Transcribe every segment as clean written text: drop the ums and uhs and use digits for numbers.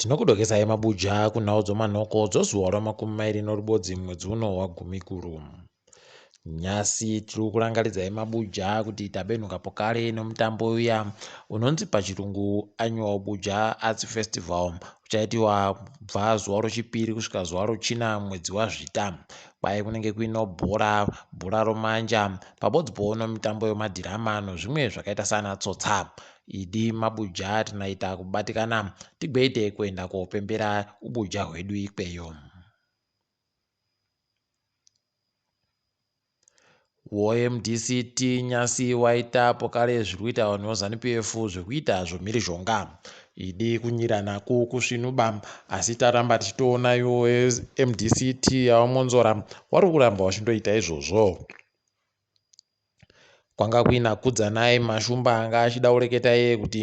Tinokudokesai mabuja kunhau dzomanhoko dzozuva ramakumi mairi norubodzi mwedzi uno waGumiguru. Nhasi tiri kurangaridzai mabuja kuti tabenhuka pokare nomutambo uya unonzi pachirungu Annual Buja Arts Festival uchaitiwa kubva zuva rochipiri kusvika zuva rochina mwedzi waZvita. Kwai kunenge kuino bhora, bhora romanja, pabodzipowo nomitambo yomadhirama nozvimwe zvakaita sana tsotsa. Idi mabuja tinoita kubatikana tigoite kuenda kopembera ubuja hwedu ikweyo. WoMDCT nyasi waita pokare zviri kuita vanhu veZanu PF zvekuita zvomhirizhonga. Idi kunyirana ku kusvinuba asi taramba tichitoona iwo MDCT yaVaMwonzora wari kuramba wachindoita izvozvo. Kwanga kuina Kudzanai Mashumba anga achida kureketa iye kuti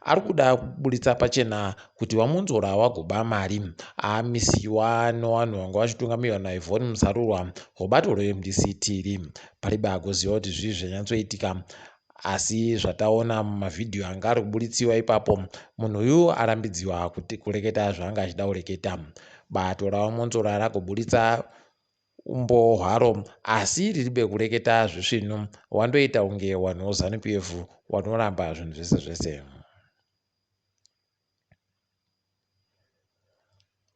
ari kuda kuburitsa pachena kuti VaMwonzora vagoba mari amisiwa nevanhu vanga vachitungamirwa naYvonne Musarurwa webato reMDCT iri. Paribe agoziva kuti zvii zvanyatsoitika asi zvataona mumavhidhiyo anga ari kuburitsiwa ipapo munhu uyu arambidziwa kuti kureketa zvaanga achida kureketa. Bato raVaMwonzora ragoburitsa umbowo hwaro asi riribe kureketa zvisvinu wandoita kunge wanhu weZanu PF wanoramba zvinhu zvese zvese.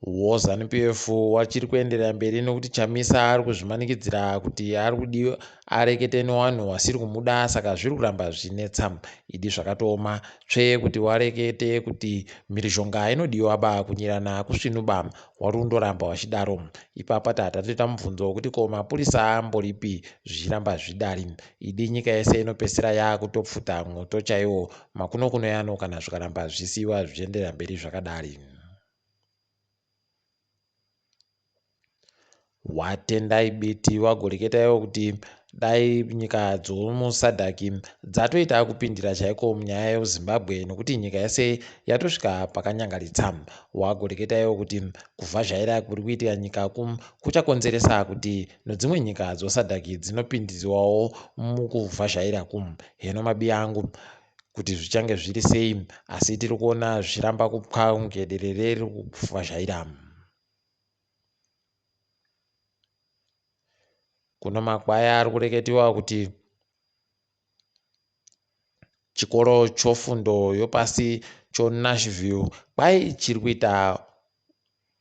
WoZanu PF wachiri kuenderera mberi nekuti Chamisa ari kuzvimanikidzira kuti ari kudiwa arekete newanhu wasiri kumuda saka zviri kuramba zvichinetsa. Idi zvakatooma tsvee kuti warekete kuti mhirizhonga inodiwa ba kunyirana kusvinuba wari kundoramba wachidaro. Ipapa tatoita mubvunzo wekuti ko mapurisa amboripi zvichiramba zvidari. Idi nyika yese inopedzisira yaakutopfuta mwoto chaiwo makunokuno yano kana zvikaramba zvichisiiwa zvichienderera mberi zvakadari. WaTendai Biti wagoreketa iwo kuti dai nyika dzomuSADC dzatoita kupindira chaiko munyaya yeZimbabwe nokuti nyika yese yatosvika pakanyangaritsa. Wagoreketa iwo kuti kuvhazhaira kuri kuitika nyika ku kuchakonzeresa kuti nodzimwe nyika dzoSADC dzinopindiwawo mukuvhazhaira ku. Heno mabiya angu kuti zvichange zviri sei asi tiri kuona zvichiramba kupwa kunge derere riri kuvhazhaira. Kuno makwaya ari kureketiwa kuti chikoro chofundo yopasi choNashville kwai chiri kuita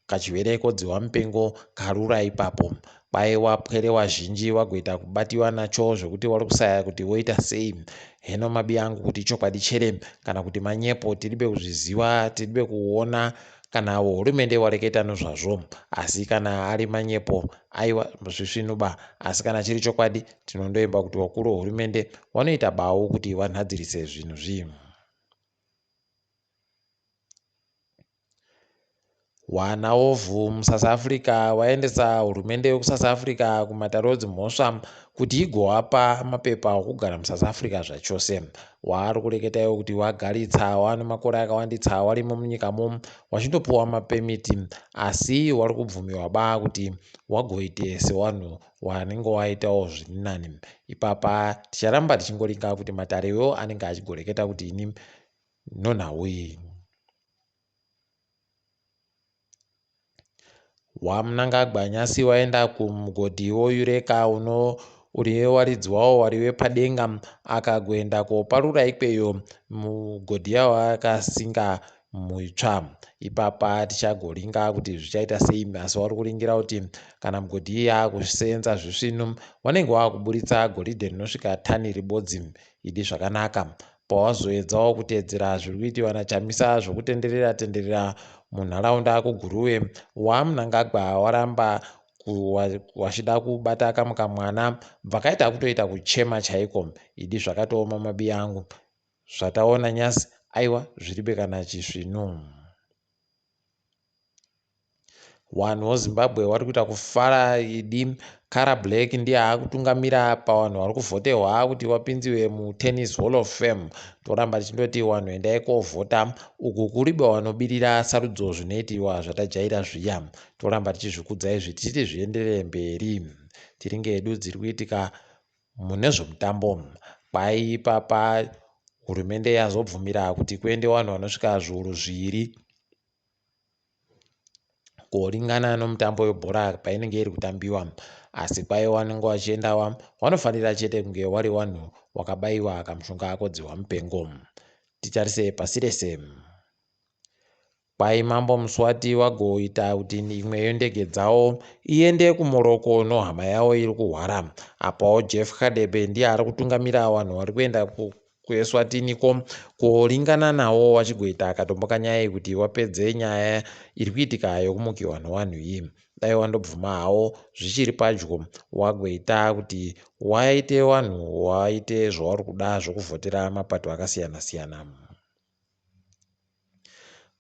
kachirwere kodzihwa mupengo karura ipapo. Kwai wapwere wazhinji wagoita kubatiwa nacho zvekuti wari kusaya kuti woita sei. Heno mabi angu kuti ichokwadi chere kana kuti manyepo tiribe kuzviziva tiribe kuona kana hurumende wareketa nozvazvo asi kana ari manyepo aiwa zvisvinuba asi kana chiri chokwadi tinondoimba kuti wakuru wehurumende wanoita bau kuti wanhadzirise zvinhu zvi Wana ovhu muSouth Africa waendesa hurumende yekuSouth Africa kumatare edzimhosva kuti igowapa mapepa okugara muSouth Africa zvachose. Waari kureketa iwo kuti wagaritsa wane makore akawanditsa warimo munyikamo wachindopuwa mapemiti asi wari kubvumiwa ba kuti wagoite sewanhu wanenge waitawo zviri nani. Ipapa ticharamba tichingoringa kuti matare iwo anenge achigoreketa kuti ini nonhau iyi. WaMnangagwa nyasi waenda kumugodhi woEureka uno uri waridzi wawo wari wepadenga akagoenda koparura ikweyo mugodhi yawakasinga muitsva ipapa tichagoringa kuti zvichaita sei asi wari kuringira kuti kana mugodhi iyi yakusenza zvisvinu wanenge wakuburitsa goridhe rinosvika tani ribodzi idi zvakanaka Pawazoedzawo kuteedzera zviri kuitiwa naChamisa zvokutenderera tenderera munharaunda kuGuruve, waMnangagwa waramba wachida kubata kamwe kamwana bvakaita kutoita kuchema chaiko. Idi zvakatooma mabiya angu. Zvataona nyasi aiwa zviribe kana chisvinu. Wanhu weZimbabwe wari kuita kufara idi. Cara Black ndiye akutungamira pawanhu wari kuvhotehwa kuti wapinziwe muTennis Hall of Fame. Toramba tichindoti wanhu endai kovhota uku kuribe wanobirira sarudzo zvinoitiwa zvatajaira zviya. Toramba tichizvikudza izvi tichiti zvienderere mberi. Tiringe hedu dziri kuitika mune zvemutambo. Kwai ipapa hurumende yazobvumira kuti kuende wanhu vanosvika zviuru zviiri. Kuringana nomutambo webhora painenge iri kutambiwa. Asi kwaye wanenge wachiendawa wanofanira chete kunge wari wanhu wakabaiwa kamushonga kodzihwa mupengo. Titarise pasi rese. Kwai Mambo Mswati wagoita kuti imwe yendege dzawo iende kuMorocco nohama yawo iri kuhwara. Apawo Jeff Hadebe ndiye ari kutungamira vanhu vari kuenda kuEswatini ko kuringana nawo wachigoita katombo kanyaya yekuti wapedze nyaya iri kuitika yokumukiwa nowanhu iyi. Dai wandobvuma hawo zvichiri padyo wagoita kuti waite wanhu waite zvauri kuda zvokuvhotera mapato akasiyana siyana.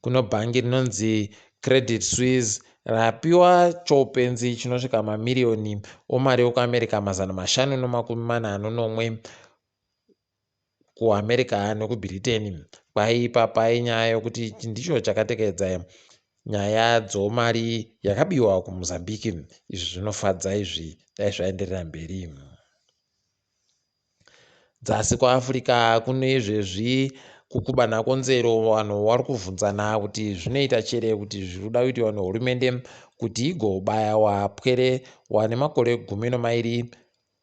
Kuno bhangi rinonzi Credit Suisse rapiwa choupenzi chinosvika mamiriyoni omari okuAmerica 547 kuAmerica nekuBritain. Kwai ipapa inyaya yokuti ichi ndicho chakatekedza nyaya dzomari yakabiwa kuMozambique. Izvi zvinofadza izvi, dai zvaenderera mberi. Dzasi kuAfrica kune izvezvi kukubana konzero vanhu vari kuvhunzana kuti zvinoita chere kuti zviri kuda kuitiwa nehurumende kuti igobaya wapwere wane makore 12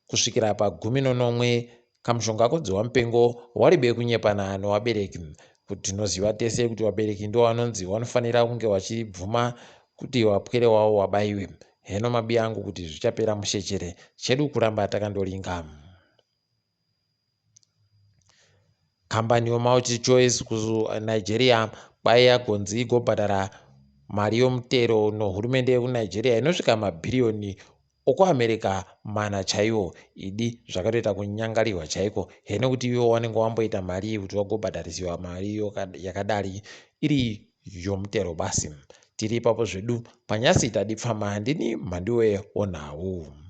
kusvikira pagumi nonomwe kamushonga kodzihwa mupengo waribe kunyepana newabereki. Kuti tinoziva tese kuti vabereki ndo vanonzi vanofanira kunge vachibvuma kuti wapwere wavo wabaiwe. Heno mabi angu kuti zvichapera mushechere chedu kuramba takandoringa. Kambani yoMultiChoice kuNigeria kwai yagonzi igobhadhara mari yomutero nohurumende yekuNigeria inosvika mabhiriyoni okuAmerica mana chaiwo. Idi zvakatoita kunyangarirwa chaiko heno kuti iwo wanenge wamboita mari kuti wagobhadharisiwa mari yakadari iri yomutero basi. Tiri ipapo zvedu panyasi tadipfama ndini Mhanduwe wonhau.